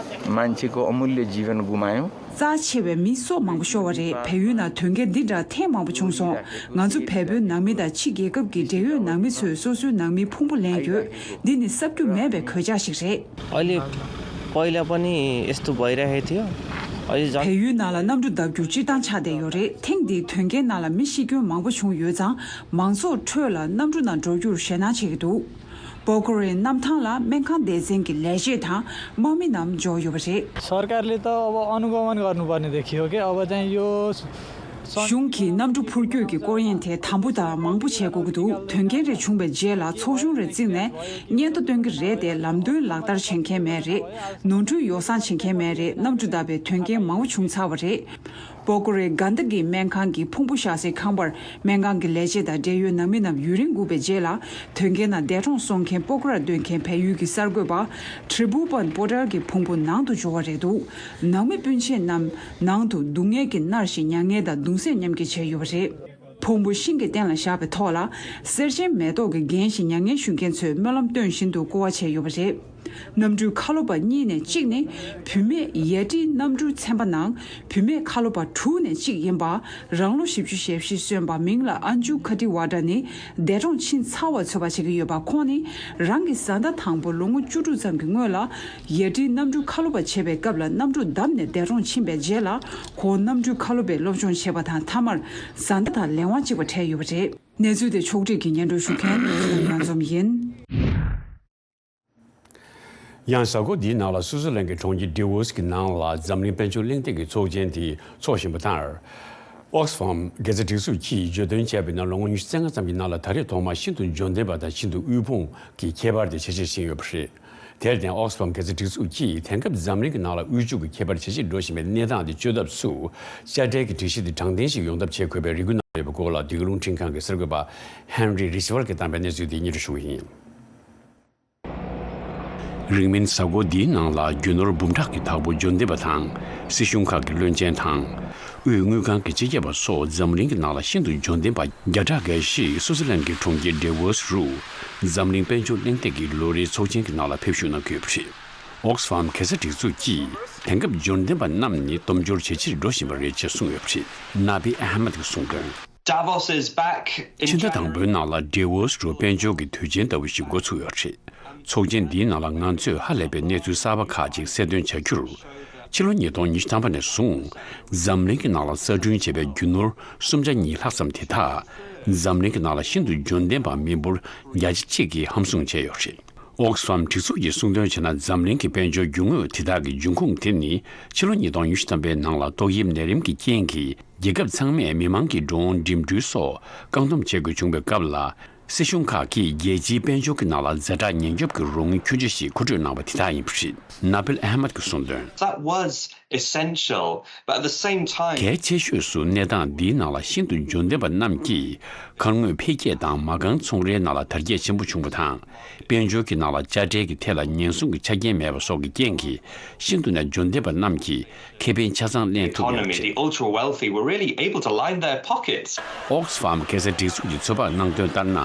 मान्छेको अमूल्य जीवन गुमायौँ। རྩ་ཆེ་བའི་མི་སྲོག་མང་པོ་ཤོར་བ་རེད། བལ་ཡུལ་ནང་དོན་རྐྱེན་འདི་འདྲ་ཐེངས་མང་པོ་བྱུང་སོང་། ང་ཚོ་བལ་པོའི་ནང་མི་དང་ཕྱི་རྒྱལ་ཁབ་ཀྱི་འབྲེལ་ཡོད་ནང་མི་ཚོས་སོ་སོའི་ནང་མིའི་ཕུང་པོ་ལེན་ཡོད། འདི་ནི་བསབ་རྒྱུ་མེད་པའི་གོད་ཆག་ཞིག་རེད། अहिले पहिला पनि यस्तो भइरहेको थियो। अहिले झन् བལ་ཡུལ་ནང་ལ་གནམ་གྲུ་བརྡབ་རྒྱུ་སྤྱིར་བཏང་ཆགས་བསྡད་ཡོད་རེད། ཐེངས་འདིའི་དོན་རྐྱེན་ནང་ལ་མི་ཤི་སྐྱོན་མང་པོ་བྱུང་ཡོད་ཙང་། མང་ཚོགས་ཁྲོད་ལ་གནམ་གྲུ་ནང་འགྲོ་རྒྱུར་ཞེད་སྣང་བྱེད་ཀྱི་འདུག་སྤོག་ཀོ་རའི་གནམ་ཐང་ལ་སྨན་ཁང་སྡེ་ཚན་གྱི་ལས་བྱེད་དང་དམག་མི་རྣམས་འབྱོར་ཡོད་པ་རེད། सरकारले त अब अनुगमन गर्नुपर्ने देखियो कि अब चाहिँ यो གཞུང་གིས་གནམ་གྲུ་འཕུར་སྐྱོད་ཀྱི་སྐོར་གཡེང་དེ་དམ་པོ་དང་མང་པོ་བྱེད་དགོས་ཀྱི་འདུག་དོན་རྐྱེན་རེ་བྱུང་བའི་རྗེས་ལ་ཚོགས་ཆུང་རེ་བརྩིས་ནས་སྙན་ཐོ་སྟོན་གྱི་རེད་དེ། ལམ་སྟོན་ལག་བསྟར་བྱེད་མཁན་མེད་རེད། ནོར་འཁྲུལ་ཡོ་བསྲང་བྱེད་མཁན་མེད་རེད། གནམ་གྲུ་བརྡབས་པའི་དོན་རྐྱེན་མང་པོ་བྱུང་ཚར་བ་རེད། སྤོག་ཀོ་རའི་གྷན་དྷ་གི་སྨན་ཁང་གི་ཕུང་པོ་བཞག་སའི་ཁང་པར་སྨན་ཁང་གི་ལས་བྱེད་དང་འབྲེལ་ཡོད་ནང་མི་རྣམས་ཡུན་རིང་སྒུག་པའི་རྗེས་ལ། དོན་རྐྱེན་ནང་འདས་གྲོངས་སོང་མཁན་སྤོག་ཀོ་ར་སྟོན་མཁན་བལ་ཡུལ་གྱི་གསར་འགོད་པ་ཁྲི་བྷུ་པན་པོ་ཏལ་གྱི་ཕུང་པོ་ནང་དུ་འབྱོར་བ་རེད་འདུག་ནང་མི་སྤུན་མཆེད་རྣམས་ནང་དུ་སྡུག་བསྔལ་གྱིས་མནར་ཞིང་མྱ་ངན་དང་གདུང་སེམས་མཉམ་སྐྱེད་བྱས་ཡོད་པ་རེད། ཕུང་པོ་ཤིང་གི་སྟེང་ལ་བཞག་པའི་ཐོག་ལ། གསེར་ཆེན་མེ་ཏོག་གིས་བརྒྱན་ཞིང་མྱ་ངན་ཞུ་མཁན་ཚོས་སྨོན་ལམ་འདོན་བཞིན་དུ་སྐོར་བ་བྱས་ཡོད་པ་རེད། གནམ་གྲུའི་ཁ་ལོ་པ་གཉིས་ནས་གཅིག་ནི་བུད་མེད་ཡ་ཏི་གནམ་གྲུའི་ཚན་པ་ནང་བུད་མེད་ཁ་ལོ་པ་དྲུག་ནས་གཅིག་ཡིན་པ། རང་ལོ་བཞི་བཅུ་ཞེ་བཞི་སོན་པ་མིང་ལ་ཨན་ཇུ་ཁ་ཏི་ཝ་ཏྲ་ནི་འདས་གྲོངས་ཕྱིན་ཚར་བ་ཚོད་དཔག་བྱེད་ཀྱི་ཡོད་པ། ཁོང་ནི་རང་གི་བཟའ་ཟླ་དང་པོ་ལོ་ངོ་བཅུ་དྲུག་ཙམ་གྱི་སྔོན་ལ་ཡ་ཏི་གནམ་གྲུའི་ཁ་ལོ་པ་བྱེད་པའི་སྐབས་ལ་གནམ་གྲུ་བརྡབས་ནས་འདས་གྲོངས་ཕྱིན་པའི་རྗེས་ལ། ཁོང་གནམ་གྲུའི་ཁ་ལོ་པའི་སློབ་སྦྱོང་བྱས་པ་དང་། མཐའ་མར་བཟའ་ཟླ་དང་ལས་དབང་གཅིག་པ་འཕྲད་ཡོད་པ་རེད། གནས་ཚུལ་དེ་ཕྱོགས་སྒྲིག་གིས་སྙན་སྒྲོན་ཞུ་མཁན་ཚེ་རིང་རྣམ་འཛོམས་ཡིན། ཡང་གཟའ་འཁོར་འདིའི་ནང་ལ་སུའུ་ཙི་ལན་གྱི་གྲོང་ཁྱེར་ཌེ་ཝོ་སི་གི་ནང་ལ་འཛམ་གླིང་དཔལ་འབྱོར་གླེང་སྟེགས་ཀྱི་ཚོགས་ཆེན་དེ་འཚོགས་བཞིན་པ་དང་། ཨོག་སི་ཕམ་དགེ་རྩ་སྒྲིག་འཛུགས་ཀྱིས་བརྗོད་དོན་བྱས་པའི་ནང་ལོ་ངོ་ཉི་ཤུ་རྩ་ལྔ་ཙམ་གྱི་ནང་ལ་ད་རེས་ཐོག་མར་ཤིན་ཏུ་འབྱོར་ལྡན་པ་དང་ཤིན་ཏུ་དབུལ་ཕོངས་ཀྱི་ཁྱད་པར་དེ་འཆར་གཞི་བཞེངས་ཡོད་པ་རེད། དེར་བརྟེན་ཨོག་སི་ཕམ་དགེ་རྩ་སྒྲིག་འཛུགས་ཀྱིས་དེང་སྐབས་འཛམ་གླིང་གི་ནང་ལ་དབུལ་ཕྱུག་གི་ཁྱད་པར་ཇེ་ཆེར་འགྲོ་བཞིན་པའི་གནས་སྟངས་དེ་བཅོས་ཐབས་སུ་དཔྱ་ཁྲལ་གྱི་སྒྲིག་གཞི་དེ་དྲང་བདེན་ཞིག་ཡོང་ཐབས་བྱེད་དགོས་པའི་རེ་སྐུལ་གནང་ཡོད་པའི་སྐོར་ལ། འདི་ག་རླུང་འཕྲིན་ཁང་གི་གསར་འགོད་པ་ཧན་རི་རི་ཤི་ཝར་གྱིས་བཏང་པའི་གནས་ཚུལ་དེ་སྙན་སྒྲོན་ཞུ་གི་ཡིན། རིང་མིན་གཟའ་འཁོར་འདིའི་ནང་ལ་རྒྱུ་ནོར་འབུམ་ཕྲག་གི་བདག་པོ་འབྱོར་ལྡན་པ་དང་། སྲིད་གཞུང་ཁག་གི་བློན་ཆེན་དང་། དབུས་དངུལ་ཁང་གི་སྤྱི་ཁྱབ་པ་སོགས་འཛམ་གླིང་གི་ནང་ལ་ཤིན་ཏུ་འབྱོར་ལྡན་པ་བརྒྱ་ཕྲག་འགའ་ཞིག་སུའུ་ཙི་ལན་གྱི་གྲོང་ཁྱེར་ཌེ་ཝོ་སི་རུ། འཛམ་གླིང་དཔལ་འབྱོར་གླེང་སྟེགས་ཀྱི་ལོ་རེའི་ཚོགས་ཆེན་གྱི་ནང་ལ་ཕེབས་ཞུགས་གནང་གི་ཡོད་པ་རེད། ཨོག་སི་ཕམ་གེ་སར་སྒྲིག་འཛུགས་ཀྱིས་དེང་སྐབས་འབྱོར་ལྡན་པ་རྣམས་ནི་སྟོབས་འབྱོར་ཇེ་ཆེར་འགྲོ་བཞིན་པ་རེད་ཅེས་གསུངས་ཡོད་པ་རེད། ན་བི་ཨ་ཧ་མད་ཀྱིས་གསུངས་དོན། Davos is back in ཕྱི་ཟླ་དང་པོའི་ནང་ལ་ཌེ་ཝོ་སི་རུ་དཔལ་འབྱོར་གྱི་དུས་ཆེན་ལྟ་བུ་ཞིག་འགོ་ཚུགས་ཡོད་པ་རེད། ཚོགས་ཆེན་འདིའི་ནང་ལ་ང་ཚོས་ཧ་ལས་པའི་གནས་ཚུལ་གསར་པ་ཁག་ཅིག་གསལ་སྟོན་བྱ་རྒྱུར། ཕྱི་ལོ་ཉིས་སྟོང་ཉི་ཤུ་ཐམ་པ་ནས་བཟུང་འཛམ་གླིང་གི་ནང་ལ་གསར་སྐྲུན་བྱས་པའི་རྒྱུ་ནོར་སུམ་ཆ་གཉིས་ལྷག་ཙམ་དེ་དག་འཛམ་གླིང་གི་ནང་ལ་ཤིན་ཏུ་འབྱོར་ལྡན་པ་མི་འབོར་བརྒྱ་ཆ་གཅིག་གིས་ཧམ་བཟུང་བྱས་ཡོད་པ་རེད། ཨོག་སི་ཕམ་སྒྲིག་འཛུགས་ཀྱིས་གསུངས་དོན་བྱས་ན། འཛམ་གླིང་གི་དཔལ་འབྱོར་རྒྱུ་དངོས་དེ་དག་གི་འབྱུང་ཁུངས་དེ་ནི་ཕྱི་ལོ་ཉིས་སྟོང་ཉི་ཤུ་ཐམ་པའི་ནང་ལ་ཏོག་དབྱིབས་ནད་རིམས་ཀྱི་རྐྱེན་གྱིས་རྒྱལ་ཁབ་ཚང་མས་མི་མང་གི་འགྲོ་འོང་འགྲིམ་འགྲུལ་སོགས་བཀག་སྡོམ་བྱེད་དགོས་བྱུང་བའི་སྐབས་ལ། སྲིད་གཞུང་ཁག་གིས་རྒྱལ་སྤྱིའི་དཔལ་འབྱོར་གྱི་ནང་ལ་ཛ་དྲག་ཉེན་སྐྱོབ་ཀྱི་རོགས་དངུལ་ཁྱོན་ཆེ་ཞིག་མཁོ་སྤྲོད་གནང་བ་དེ་དག་ཡིན་པ་རེད། ན་བིལ་ཨ་ཧ་མད་ཀྱིས་གསུངས་དོན། That was essential, but at the same time, གལ་ཆེ་ཤོས་སུ་གནས་སྟངས་འདིའི་ནང་ལ་ཤིན་ཏུ་འབྱོར་ལྡན་པ་རྣམས་ཀྱིས་ཁ་དངོས་འཕེལ་རྒྱས་དང་མ་རྐང་ཚོང་རའི་ནང་ལ་དར་རྒྱས་ཆེན་པོ་བྱུང་བ་དང་། དཔལ་འབྱོར་གྱི་ནང་ལ་དཔྱ་ཁྲལ་གྱི་ཐད་ལ་ཉེན་སྲུང་གི་ཆ་རྐྱེན་མེད་པ་སོགས་ཀྱི་རྐྱེན་གྱིས་ཤིན་ཏུ་ནས་འབྱོར་ལྡན་པ་རྣམས་ཀྱིས་ཁེ་ཕན་ཆ་ཚང་ལེན་ཐུབ་ཡོད་པ་economy, the རེད། Ultra wealthy were really able to line their pockets. ཨོག་སི་ཕམ་གེ་སར་སྒྲིག་འཛུགས་ཀྱིས་ཚོད་དཔག་གནང་དོན་ལྟར་ན།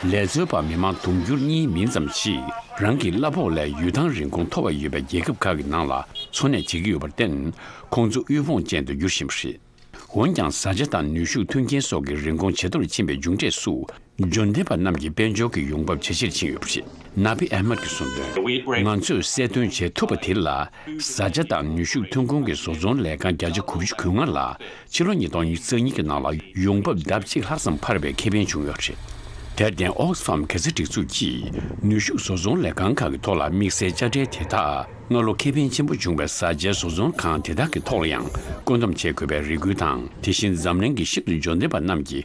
ལས་འཛོལ་བ་མི་མང་དུང་ཕྱུར་གཉིས་མིན་ཙམ་ཞིག་རང་གི་གླ་ཕོགས་ལས་ཡུལ་ཐང་རིན་གོང་མཐོ་བ་ཡོད་པའི་རྒྱལ་ཁབ་ཁག་གི་ནང་ལ་འཚོ་གནས་བྱེད་ཀྱི་ཡོད་པར་བརྟེན། ཁོང་ཚོ་དབུལ་ཕོངས་ཅན་དུ་འགྱུར་བཞིན་པ་རེད། འོན་ཀྱང་། བཟའ་བཅའ་དང་ནུས་ཤུགས་མཐུན་རྐྱེན་སོགས་ཀྱི་རིན་གོང་ཇེ་མཐོར་ཕྱིན་པའི་མཇུག་འབྲས་སུ། འབྱོར་ལྡན་པ་རྣམས་ཀྱི་དཔལ་འབྱོར་གྱི་ཡོང་འབབ་ཇེ་ཆེར་ཕྱིན་ཡོད་པ་རེད། ན་བི་ཨ་ཧ་མད་ཀྱིས་གསུངས་དོན། ང་ཚོས་གསལ་སྟོན་བྱེད་ཐུབ་པ་དེ་ལ། བཟའ་བཅའ་དང་ནུས་ཤུགས་ཐོན་ཁུངས་ཀྱི་བཟོ་ཚོང་ལས་ཁང་བརྒྱ་ཆ་དགུ་བཅུ་གོ་ལྔ་ལ་ཕྱི་ལོ་ཉིས་སྟོང་ཉི་ཤུ་རྩ་གཉིས་ཀྱི་ནང་ལ་ཡོང་འབབ་ལྡབ་གཅིག་ལྷག་ཙམ་འཕར་བའི་ཁེ་ཕན་བྱུང་ཡོད་པ་རེད། དེར་བརྟེན། ཨོག་སི་ཕམ་གེ་སར་སྒྲིག་འཛུགས་ཀྱིས་ནུས་ཤུགས་བཟོ་ཚོང་ལས་ཁང་ཁག་གི་ཐོག་ལ་དམིགས་བསལ་དཔྱ་ཁྲལ་དེ་དག་སྔ་ལོ་ཁེ་ཕན་ཆེན་པོ་བྱུང་བའི་བཟའ་བཅའི་བཟོ་ཚོང་ཁང་དེ་དག་གི་ཐོག་ལ་ཡང་བཀོད་འདོམས་བྱེད་དགོས་པའི་རེ་སྐུལ་དང་། དེ་བཞིན་འཛམ་གླིང་གི་ཤིན་ཏུ་འབྱོར་ལྡན་པ་རྣམས་ཀྱི་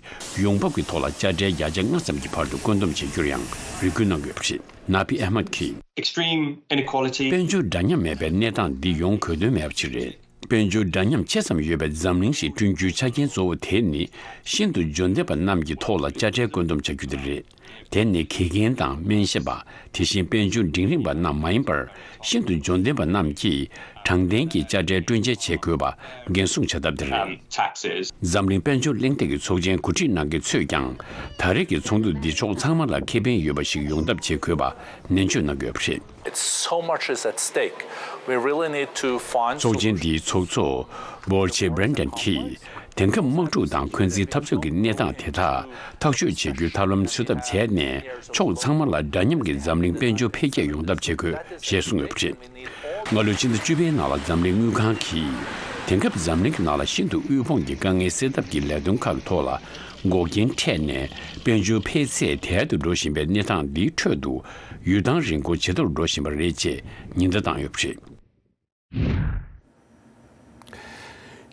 ཡོང་འབབ་ཀྱི་ཐོག་ལ་དཔྱ་ཁྲལ་བརྒྱ་ཆ་ལྔ་ཙམ་གྱི་བར་དུ་བཀོད་འདོམས་བྱེད་རྒྱུར་ཡང་རེ་སྐུལ་གནང་དགོས་པ་རེད། ན་བི་ཨ་མད་ཀྱིས། Extreme inequality. དཔལ་འབྱོར་འདྲ་མཉམ་མེད་པའི་གནས་སྟངས་འདི་ཡོང་དགོས་དོན་མེད་པ་ཅིག་རེད། དཔལ་འབྱོར་འདྲ་མཉམ་ཆེ་ཙམ་ཡོད་པའི་འཛམ་གླིང་ཞིག་བསྐྲུན་རྒྱུའི་ཆ་རྐྱེན་གཙོ་བོ་དེ་ནི། ཤིན་ཏུ་འབྱོར་ལྡན་པ་རྣམས་ཀྱི་ཐོག་ལ་དཔྱ་ཁྲལ་བཀོད་འདོམས་བྱ་རྒྱུ་དེ་རེད། དེ་ནི་དགེ་རྒན་དང་སྨན་ཞབས་པ། དེ་བཞིན་དཔལ་འབྱོར་འབྲིང་རིམ་པ་རྣམས་མ་ཡིན་པར། ཤིན་ཏུ་འབྱོར་ལྡན་པ་རྣམས་ཀྱིས་དྲང་བདེན་གྱི་དཔྱ་ཁྲལ་སྤྲོད་འཇལ་བྱེད་དགོས་པ་འགན་སྲུང་བྱ་ཐབས་དེ་རེད། Taxes. འཛམ་གླིང་དཔལ་འབྱོར་གླེང་སྟེགས་ཀྱི་ཚོགས་ཆེན་གོ་སྒྲིག་གནང་མཁན་ཚོས་ཀྱང་། ད་རེས་ཀྱི་ཚོགས་འདུ་འདི་ཕྱོགས་ཚང་མ་ལ་ཁེ་ཕན་ཡོད་པ་ཞིག་ཡོང་ཐབས་བྱེད་དགོས་པ་ནན་བརྗོད་གནང་གི་ཡོད་པ་རེད། It's so much is at stake. We really need to find ཚོགས་ཆེན་འདིའི་ཚོགས་གཙོ་Borche Brendon གྱིས། དེང་སྐབས་དམག་འཁྲུག་དང་འཁོན་འཛིན་འཐབ་རྩོད་ཀྱི་གནས་སྟངས་དེ་དག་ཐག་གཅོད་བྱེད་རྒྱུའི་ཐབས་ལམ་འཚོལ་ཐབས་བྱས་ནས། ཕྱོགས་ཚང་མ་ལ་འདྲ་མཉམ་གྱི་འཛམ་གླིང་དཔལ་འབྱོར་འཕེལ་རྒྱས་ཡོང་ཐབས་བྱེད་དགོས་ཞེས་གསུངས་ཡོད་པ་རེད། སྔ་ལོའི་ཕྱི་ཟླ་བཅུ་པའི་ནང་ལ་འཛམ་གླིང་དངུལ་ཁང་གིས། དེང་སྐབས་འཛམ་གླིང་གི་ནང་ལ་ཤིན་ཏུ་དབུལ་ཕོངས་ཀྱི་དཀའ་ངལ་སེལ་ཐབས་ཀྱི་ལས་དོན་ཁག་གི་ཐོག་ལ་འགོག་རྐྱེན་འཕྲད་ནས། དཔལ་འབྱོར་འཕེལ་ཚད་དལ་དུ་འགྲོ་བཞིན་པའི་གནས་སྟངས་འདིའི་ཁྲོད་དུ། ཡུལ་ཐང་རིན་གོང་ཇེ་མཐོར་འགྲོ་བཞིན་པ་རེད་ཅེས་ཉེན་བརྡ་བཏང་ཡོད་པ་རེད།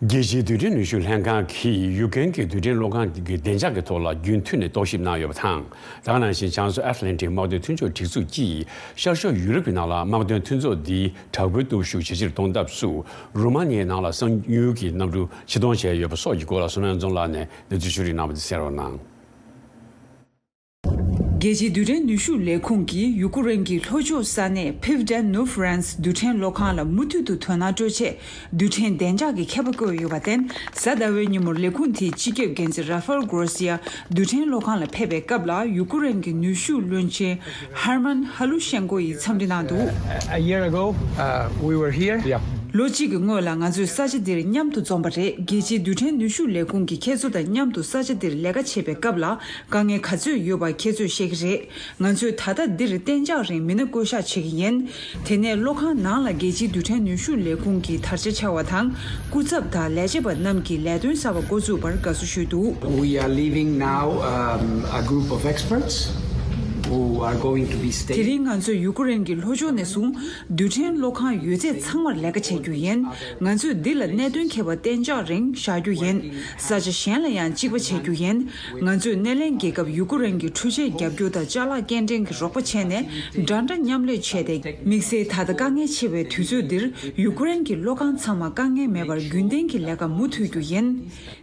རྒྱལ་སྤྱིའི་རྡུལ་ཕྲན་ནུས་ཤུགས་ལྷན་ཁང་གིས་ཡུཀ་རེན་གྱི་རྡུལ་ཕྲན་གློག་ཁང་གི་བདེ་འཇགས་ཀྱི་ཐོག་ལ་རྒྱུན་མཐུད་ནས་རྟོག་ཞིབ་གནང་ཡོད་པ་དང་། དེ་ག་ནང་བཞིན་བྱང་མཚོ་ཨེཊ་ལན་ཊིག་དམག་དོན་མཐུན་ཕྱོགས་སྒྲིག་འཛུགས་ཀྱིས་ཤར་ཕྱོགས་ཡུ་རོབ་ཀྱི་ནང་ལ་དམག་དོན་མཐུན་ཚོགས་འདིའི་དྲག་པོའི་སྟོབས་ཤུགས་ཇེ་ཆེར་གཏོང་ཐབས་སུ། རུ་མ་ནི་ཡའི་ནང་ལ་གསང་ཉུལ་གྱི་གནམ་གྲུ་ཕྱིར་གཏོང་བྱས་ཡོད་པ་སོགས་ཀྱི་སྐོར་ལ། བསོད་ནམས་འཛོམས་ལགས་ནས་གནས་ཚུལ་ཕྱོགས་སྒྲིག་གནང་བ་དེ་གསན་རོགས་གནང་། རྒྱལ་སྤྱིའི་རྡུལ་ཕྲན་ནུས་ཤུགས་ལས་ཁུངས་ཀྱིས་ཡུ་ཀེ་རེན་གྱི་ལྷོ་ཕྱོགས་ས་གནས་Pyvden Nufranz རྡུལ་ཕྲན་གློག་ཁང་ལ་མུ་མཐུད་དུ་དོ་སྣང་སྤྲོད་ཆེད། རྡུལ་ཕྲན་བདེ་འཇགས་ཀྱི་མཁས་པ་བསྐོས་ཡོད་པར་བརྟེན། གཟའ་ཟླ་བའི་ཉིན་མོར་ལས་ཁུངས་དེའི་སྤྱི་ཁྱབ་འགན་འཛིན་Rafael Grossi རྡུལ་ཕྲན་གློག་ཁང་ལ་ཕེབས་པའི་སྐབས་ལ། ཡུ་ཀེ་རེན་གྱི་ནུས་ཤུགས་བློན་ཆེན་Herman Halushenko ཡིས་འཚམས་འདྲི་གནང་འདུག། A year ago, uh, we were here. Yeah. ལོ་གཅིག་གི་སྔོན་ལ་ང་ཚོས་ས་ཆ་འདིར་མཉམ་དུ་འཛོམས་པ་རེད། རྒྱལ་སྤྱིའི་རྡུལ་ཕྲན་ནུས་ཤུགས་ལས་ཁུངས་ཀྱི་མཁས་མཛོད་དང་མཉམ་དུ་ས་ཆ་འདིར་ལས་ཀ་བྱེད་པའི་སྐབས་ལ། དཀའ་ངལ་ག་ཚོད་ཡོད་པ་ཁྱེད་ཚོས་ཤེས་ཀྱི་རེད། ང་ཚོས་ད་ལྟ་འདིར་གཏན་འཇགས་རིང་མི་སྣ་བསྐོ་གཞག་བྱེད་ཀྱི་ཡིན། དེ་ནས་གློག་ཁང་ནང་ལ་རྒྱལ་སྤྱིའི་རྡུལ་ཕྲན་ནུས་ཤུགས་ལས་ཁུངས་ཀྱི་དར་ཆ་འཕྱར་བ་དང་། སྐུ་ཚབ་དང་ལས་བྱེད་པ་རྣམས་ཀྱིས་ལས་དོན་གསར་པ་འགོ་བཙུགས་པར་དགའ་བསུ་ཞུས་འདུག། We are leaving now, um, a group of experts who are going to be staying. དེ་རིང་ང་ཚོས་ཡུ་ཀེ་རེན་གྱི་ལྷོ་ཕྱོགས་ནས་བཟུང་། རྡུལ་ཕྲན་གློག་ཁང་ཡོད་ཚད་ཚང་མར་ལས་ཀ་བྱེད་རྒྱུ་ཡིན། ང་ཚོས་འདི་ལ་གནད་དོན་འཁེལ་བ་གཏན་འཇགས་རིང་བཞག་རྒྱུ་ཡིན། ས་ཆ་གཞན་ལ་ཡང་གཅིག་པ་བྱེད་རྒྱུ་ཡིན། ང་ཚོས་ནེ་ལན་རྒྱལ་ཁབ་ཡུ་ཀེ་རེན་གྱི་འཕྲུལ་ཆས་རྒྱབ་སྐྱོར་དང་ཅ་ལག་སྐྱེལ་འདྲེན་གྱི་རོགས་པ་བྱས་ནས། འདྲ་འདྲ་མཉམ་ལས་བྱས་ཏེ། དམིགས་བསལ་ད་ལྟ་དཀའ་ངལ་ཆེ་བའི་དུས་ཚོད་འདིར། ཡུ་ཀེ་རེན་གྱི་གློག་ཁང་ཚང་མ་དཀའ་ངལ་མེད་པར་རྒྱུན་ལྡན་གྱི་ལས་ཀ་མུ་མཐུད་རྒྱུ་ཡིན།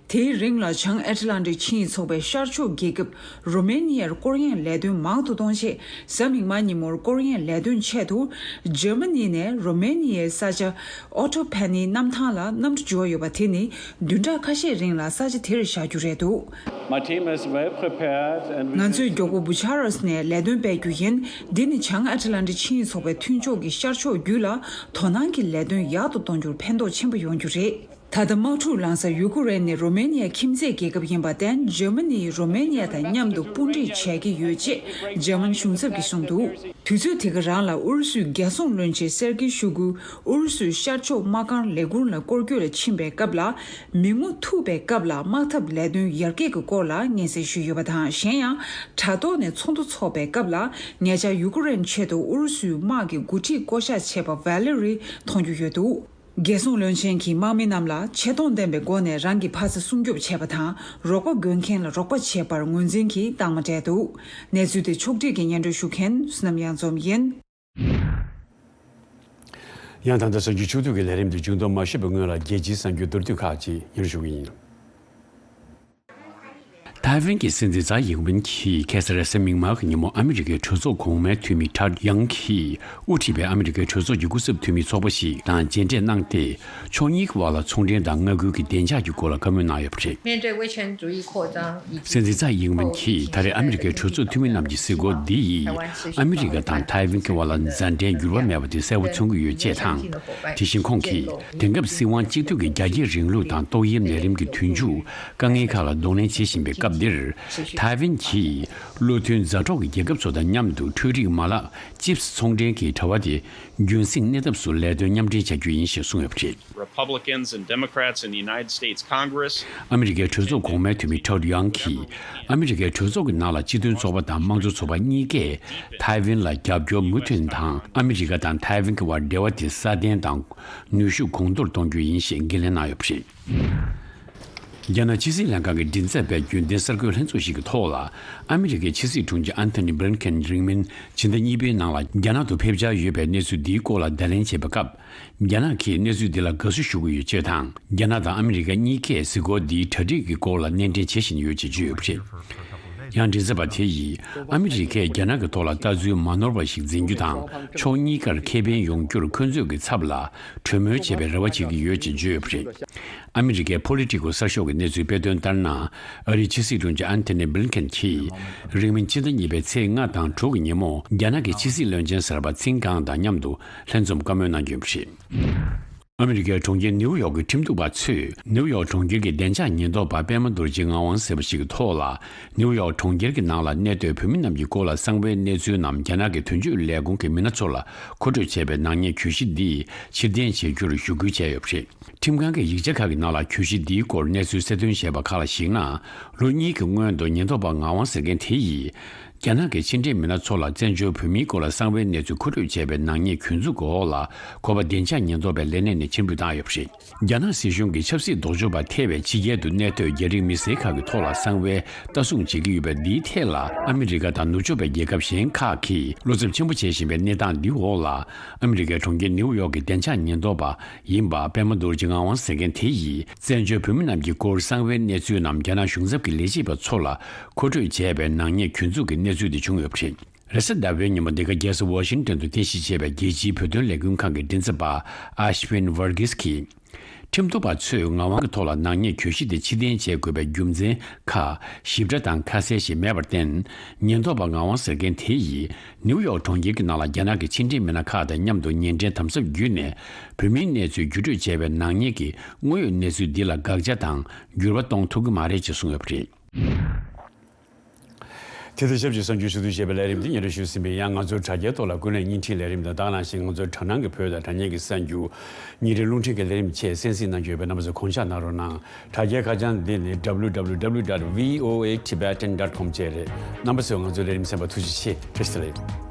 དེའི་རིང་ལ་བྱང་ཨེཊ་ལན་ཊིག་ཆིངས་ཡིག་ཚོགས་པའི་ཤར་ཕྱོགས་རྒྱལ་ཁབ་རོ་མེ་ནི་ཡར་སྐོར་གཡེང་ལས་དོན་མང་དུ་གཏོང་ཆེད། གཟའ་མིག་དམར་ཉིན་མོར་སྐོར་གཡེང་ལས་དོན་ཆེད་དུ། འཇར་མ་ནི་ནས་རོ་མེ་ནི་ཡའི་ས་ཆ་ཨོ་ཊོ་ཕེ་ནི་གནམ་ཐང་ལ་གནམ་གྲུ་འབྱོར་ཡོད་པ་དེ་ནི། བདུན་ཕྲག་ཁ་ཤས་རིང་ལ་ས་ཆ་དེར་བཞག་རྒྱུ་རེད་འདུག། My team is well prepared and we ང་ཚོས་མགྱོགས་པོ་བུ་ཆ་རལ་སི་ནས་ལས་དོན་སྤེལ་རྒྱུ་ཡིན། འདི་ནི་བྱང་ཨེཊ་ལན་ཊིག་ཆིངས་ཡིག་ཚོགས་པའི་མཐུན་ཕྱོགས་ཀྱི་ཤར་ཕྱོགས་བརྒྱུད་ལ། དོ་སྣང་གི་ལས་དོན་ཡག་ཏུ་གཏོང་རྒྱུར་ཕན་ཐོགས་ཆེན་པོ་ཡོང་རྒྱུ་རེད། ད་ལྟ་དམག་འཁྲུག་ལངས་ས་ཡུ་ཀེ་རེན་ནི་རོ་མེ་ནི་ཡ་ཁྱིམ་མཚེས་རྒྱལ་ཁབ་ཡིན་པར་བརྟེན། འཇར་མ་ནི་ཡིས་རོ་མེ་ནི་ཡ་དང་མཉམ་དུ་དཔུང་སྒྲིག་བྱེད་ཀྱི་ཡོད་ཅེས་འཇར་མན་གཞུང་ཚབ་ཀྱིས་གསུངས་འདུག། དུས་ཚོད་དེ་ག་རང་ལ་ཨུ་རུ་སུའི་རྒྱལ་སྲུང་བློན་ཆེན་སེར་གྱི་ཤོ་གུ་ཨུ་རུ་སུའི་ཤར་ཕྱོགས་དམག་ཁང་ལས་ཁུངས་ལ་སྐོར་སྐྱོད་ལ་ཕྱིན་པའི་སྐབས་ལ། མི་ངོ་ཐུག་པའི་སྐབས་ལ་དམག་འཐབ་ལས་དོན་ཡར་རྒྱས་ཀྱི་སྐོར་ལ་སྙན་སེང་ཞུས་ཡོད་པ་དང་། གཞན་ཡང་། དྲ་ཐོག་ནས་ཚོགས་འདུ་འཚོགས་པའི་སྐབས་ལ། ཉེ་ཆར་ཡུ་ཀེ་རེན་ཆེད་དུ་ཨུ་རུ་སུའི་དམག་གི་འགོ་ཁྲིད་བསྐོ་གཞག་བྱས་པ་ཝེ་ལེ་རི་མཐོང་རྒྱུ་ཡོད་འདུག། རྒྱལ་སྲུང་བློན་ཆེན་གྱིས་དམག་མི་རྣམས་ལ་ཆེ་མཐོང་ལྡན་པའི་སྒོ་ནས་རང་གི་ཕ་ས་སྲུང་སྐྱོབ་བྱེད་པ་དང་། རོགས་པ་དགོས་མཁན་ལ་རོགས་པ་བྱེད་པར་ངོས་འཛིན་གྱིས་རྟགས་མ་སྤྲད་འདུག། གནས་ཚུལ་དེ་ཕྱོགས་སྒྲིག་གིས་སྙན་སྒྲོན་ཞུ་མཁན་བསོད་ནམས་གཡང་འཛོམས་ཡིན། ཡང་ད་ལྟ་གསར་འགྱུར་ཕྱོགས་བསྡུས་ཀྱི་ལས་རིམ་དེ་མཇུག་བསྡོམས་མ་ཞུས་པའི་སྔོན་ལ། རྒྱལ་སྤྱིའི་གསར་འགྱུར་མདོར་བསྡུས་ཁག་ཅིག་སྙན་སྒྲོན་ཞུ་གི་ཡིན། ཐའེ་ཝན་གྱི་སྲིད་འཛིན་ཙའེ་ཡིན་ཝིན་གྱིས་ཁ་སང་རེས་གཟའ་མིག་དམར་གྱི་ཉིན་མོ་ཨ་མི་རི་ཀའི་གྲོས་ཚོགས་གོང་མའི་འཐུས་མི་ཊཌ་ཡང་གིས་དབུ་ཁྲིད་པའི་ཨ་མི་རི་ཀའི་གྲོས་ཚོགས་ཀྱི་སྐུ་ཚབ་འཐུས་མི་ཚོགས་པ་ཞིག་དང་མཇལ་འཕྲད་གནང་སྟེ། ཕྱོགས་གཉིས་ཀྱི་བར་ལ་ཚོང་འབྲེལ་དང་མངའ་ཁུལ་གྱི་བདེ་འཇགས་ཀྱི་སྐོར་ལ་བཀའ་མོལ་གནང་ཡོད་པ་རེད། 面对威权主义扩张以及 སྲིད་འཛིན་ཙའེ་ཡིན་ཝིན་གྱིས་ད་རེས་ཨ་མི་རི་ཀའི་གྲོས་ཚོགས་འཐུས་མི་རྣམས་ཀྱི་གཟིགས་སྐོར་འདི་ཡིས་ཨ་མི་རི་ཀ་དང་ཐའེ་ཝན་གྱི་བར་ལ་མཛའ་འབྲེལ་འགྱུར་བ་མེད་པ་དེ་གསལ་པོ་མཚོན་གྱི་ཡོད་ཅེས་དང་། དེ་བཞིན་ཁོང་གིས། དེང་སྐབས་སྲིད་དབང་གཅིག་སྡུད་ཀྱི་རྒྱ་སྐྱེད་རིང་ལུགས་དང་ཏོག་དབྱིབས་ནད་རིམས་ཀྱི་དུས་མཇུག་དཀའ་ངལ་ཁག་ལ་གདོང་ལེན་བྱེད་བཞིན་པའི་སྐབས་འདིར། ཐའེ་ཝན་གྱིས་བློ་མཐུན་མཛའ་གྲོགས་ཀྱི་རྒྱལ་ཁབ་ཚོ་དང་མཉམ་དུ་འཕྲུལ་རིག་མ་ལག་ཅིབས་ཚོང་འབྲེལ་གྱི་དྲ་བ་དེ་རྒྱུན་སྲིང་གནས་ཐབས་སུ་ལས་དོན་མཉམ་འབྲེལ་བྱ་རྒྱུ་ཡིན་ཞེས་གསུངས་ཡོད་པ་རེད། Republicans and Democrats in the United States Congress. ཨ་མི་རི་ཀའི་གྲོས་ཚོགས་གོང་མའི་འཐུས་མི་ཊཌ་ཡང་གིས་ཨ་མི་རི་ཀའི་གྲོས་ཚོགས་ཀྱི་ནང་ལ་སྤྱི་མཐུན་ཚོགས་པ་དང་དམངས་གཙོ་ཚོགས་པ་གཉིས་ཀས་ཐའེ་ཝན་ལ་རྒྱབ་སྐྱོར་མུ་མཐུད་དང་ཨ་མི་རི་ཀ་དང་ཐའེ་ཝན་གྱི་བར་འབྲེལ་བ་དེ་སྲ་བརྟན་དང་ནུས་ཤུགས་གོང་མཐོར་གཏོང་རྒྱུ་ཡིན་ཞེས་འགན་ལེན་གནང་ཡོད་པ་རེད། རྒྱ་ནག་ཕྱི་སྲིད་ལྷན་ཁང་གི་མགྲིན་ཚབ་པས་རྒྱུན་ལྡན་གསར་འགོད་ལྷན་ཚོགས་ཤིག་གི་ཐོག་ལ། ཨ་མི་རི་ཀའི་ཕྱི་སྲིད་དྲུང་ཆེ་ཨན་ཐོ་ནི་བྷི་ལིན་ཁེན་རིང་མིན་ཕྱི་ཟླ་གཉིས་པའི་ནང་ལ་རྒྱ་ནག་ཏུ་ཕེབས་འཆར་ཡོད་པའི་གནས་ཚུལ་འདིའི་སྐོར་ལ་བརྡ་ལན་བྱས་པའི་སྐབས། རྒྱ་ནག་གིས་གནས་ཚུལ་འདི་ལ་དགའ་བསུ་ཞུ་གི་ཡོད་ཅེས་དང་། རྒྱ་ནག་དང་ཨ་མི་རི་ཀ་གཉིས་ཀས་གཟིགས་སྐོར་འདིའི་གྲ་སྒྲིག་གི་སྐོར་ལ་སྣེ་འདྲེན་བྱེད་བཞིན་ཡོད་ཅེས་བརྗོད་ཡོད་པ་རེད། ཡང་མགྲིན་ཚབ་པ་དེ་ཡིས་ཨ་མི་རི་ཀས་རྒྱ་ནག་གི་ཐོག་ལ་ལྟ་ཚུལ་མ་ནོར་བ་ཞིག་འཛིན་རྒྱུ་དང་། ཕྱོགས་གཉིས་ཀར་ཁེ་ཕན་ཡོང་རྒྱུར་ཁོ་ཚོས་ཀྱི་ཚབ་ལ་གྲོས་མོལ་བྱེད་པའི་རེ་བ་བྱེད་ཀྱི་ཡོད་ཅེས་བརྗོད་ཡོད་པ་རེད། ཨ་མི་རི་ཀའི་པོ་ལི་ཊི་ཀོ་གསར་ཤོག་གི་གནས་ཚུལ་སྤེལ་དོན་ལྟར་ན། ཨ་རིའི་ཕྱི་སྲིད་དྲུང་ཆེ་ཨན་ཐོ་ནི་བྷི་ལིན་ཁེན་གྱིས་རིང་མིན་ཕྱི་ཟླ་གཉིས་པའི་ཚེས་ལྔ་དང་དྲུག་གི་ཉིན་མོ་རྒྱ་ནག་གི་ཕྱི་སྲིད་བློན་ཆེན་གསར་པ་ཚིན་ཀང་དང་མཉམ་དུ་ལྷན་འཛོམས་བཀའ་མོལ་གནང་རྒྱུ་ཡིན་པ་རེད། ཨ་མི་རི་ཀའི་གྲོང་ཁྱེར་ནིའུ་ཡོག་གི་ཁྲིམས་གཏུག་པ་ཚོས་ནིའུ་ཡོག་གྲོང་ཁྱེར་གྱི་བདེ་འཇགས་ཉེན་རྟོག་པ་པད་མ་རྡོ་རྗེ་ངག་དབང་ཟེར་བ་ཞིག་གི་ཐོག་ལ། ནིའུ་ཡོག་གྲོང་ཁྱེར་གྱི་ནང་ལ་གནས་སྡོད་བོད་མི་རྣམས་ཀྱི་སྐོར་ལ་གསང་བའི་གནས་ཚུལ་རྣམས་རྒྱ་ནག་གི་དོན་གཅོད་ལས་ཁུངས་ཀྱི་མི་སྣ་ཚོ་ལ་མཁོ་སྤྲོད་བྱས་པའི་ནག་ཉེས་གྱོད་གཞི་འདི་ཕྱིར་འཐེན་བྱེད་རྒྱུར་ཞུ་སྐུལ་བྱས་ཡོད་པ་རེད། ཁྲིམས་ཁང་གི་ཡིག་ཆ་ཁག་གི་ནང་ལ་གྱོད་གཞི་འདིའི་སྐོར་གནས་ཚུལ་གསལ་སྟོན་བྱས་པ་ཁག་ལ་གཞིགས་ན། ལོ་གཉིས་ཀྱི་སྔོན་དུ་ཉེན་རྟོག་པ་ངག་དབང་ཟེར་མཁན་དེ་ཡིས། རྒྱ་ནག་གི་ཕྱི་འབྲེལ་མི་སྣ་ཚོ་ལ་བཙན་བྱོལ་བོད་མིའི་སྐོར་ལ་གསང་བའི་གནས་ཚུལ་མཁོ་སྤྲོད་བྱས་པའི་ནག་ཉེས་གྱོད་འཛུགས་འོག་ལ་གོ་པ་བདེ་འཇགས་ཉེན་རྟོག་པའི་ལས་གནས་ནས་ཕྱིར་འབུད་བཏང་ཡོད་པ་རེད། རྒྱ་ནག་སྲིད་གཞུང་གིས་ཆབ་སྲིད་ལྡོག་ཕྱོགས་པ་ཐེ་བའི་ཕྱི་རྒྱལ་དུ་གནས་སྡོད་རྒྱ་རིགས་མི་སེར་ཁག་གི་ཐོག་ལ་གསང་བའི་ལྟ་སྲུང་བྱེད་ཀྱི་ཡོད་པ་འདིའི་ཐད་ལ་ཨ་མི་རི་ཀ་དང་ནུབ་ཕྱོགས་པའི་རྒྱལ་ཁབ་གཞན་ཁག་གིས་བློ་འཚབ་ཆེན་པོ་བྱེད་བཞིན་པའི་གནས་སྟངས་འདིའི་འོག་ལ། ཨ་མི་རི་ཀའི་གྲོང་ཁྱེར་ནིའུ་ཡོག་གི་བདེ་འཇགས་ཉེན་རྟོག་པ་ཡིན་པ་པད་མ་རྡོ་རྗེ་ངག་དབང་ཟེར་མཁན་དེ་ཡིས་བཙན་བྱོལ་བོད་མི་རྣམས་ཀྱི་སྐོར་གསང་བའི་གནས་ཚུལ་རྣམས་རྒྱ་ནག་གཞུང་ཚབ་ཀྱི་ལས་བྱེད་པ་ཚོ་ལ་མཁོ་སྤྲོད་བྱས་པའི་ནག་ཉེས་གྱོད་འཛུགས་ཀྱི་གནས་ཚུལ་དེ་བྱུང་ཡོད་པ་རེད། རེས་གཟའ་ཟླ་བའི་ཉིན་མོ་འདི་ག་རྒྱལ་ས་ཝ་ཤིང་ཏོན་དུ་རྟེན་གཞི་བྱས་པའི་རྒྱལ་སྤྱིའི་བོད་དོན་ལས་འགུལ་ཁང་གི་མགྲིན་ཚབ་པ་ཨ་ཤ་ཝིན་ཝར་གིས་ཀྱིས། ཁྲིམས་ཐོག་པ་ཚོས་ངག་དབང་གི་ཐོག་ལ་ནག་ཉེས་གྱོད་གཞི་དེ་ཕྱིར་འཐེན་བྱེད་དགོས་པའི་རྒྱུ་མཚན་ཁག་ཞིབ་ཕྲ་དང་ཁ་གསལ་ཞིག་མེད་པར་བརྟེན། ཉེན་རྟོག་པ་ངག་དབང་ཟེར་མཁན་དེ་ཡིས་ནིའུ་ཡོག་གྲོང་ཁྱེར་གྱི་ནང་ལ་རྒྱ་ནག་གི་ཕྱི་འབྲེལ་མི་སྣ་ཁག་དང་མཉམ་དུ་ཉེ་འབྲེལ་དམ་ཟབ་བརྒྱུད་ནས་བོད་མིའི་གནས་ཚུལ་བརྒྱུད་སྤྲོད་བྱས་པའི་ནག་ཉེས་ཀྱི་དངོས་ཡོད་གནས་ཚུལ་འདི་ལ་དགག་བྱ་དང་འགྱུར་བ་གཏོང་ཐུབ་ཀྱི་མ་རེད་ཅེས་གསུངས་ཡོད་པ་རེད། དེ་དང་ཆབས་ཅིག་གསར་འགྱུར་ཞུ་གཏུག་བྱས་པའི་ལས་རིམ་འདི་སྙན་སྒྲོན་ཞུས་ཟིན་པས། ཡང་ང་ཚོའི་དྲ་རྒྱའི་ཐོག་ལ་ཀུན་གླེང་བརྙན་འཕྲིན་ལས་རིམ་དང་། ད་ག་ནང་བཞིན་ང་ཚོའི་དྲ་སྣང་གི་བོད་དང་དྲ་བརྙན་གྱི་གསར་འགྱུར། ཉིན་རེའི་རླུང་འཕྲིན་གྱི་ལས་རིམ་བཅས་གསན་གཟིགས་གནང་རྒྱུ་ཡོད་པས། རྣམ་པ་ཚོས་གོང་བཞག་གནང་རོགས་གནང་། དྲ་རྒྱའི་ཁ་བྱང་འདི་ནི་W W W dot V O A Tibetan dot com བཅས་རེད། རྣམ་པ་ཚོས་ང་ཚོའི་ལས་རིམ་གསན་པར་ཐུགས་རྗེ་ཆེ། བཀྲ་ཤིས་བདེ་ལེགས།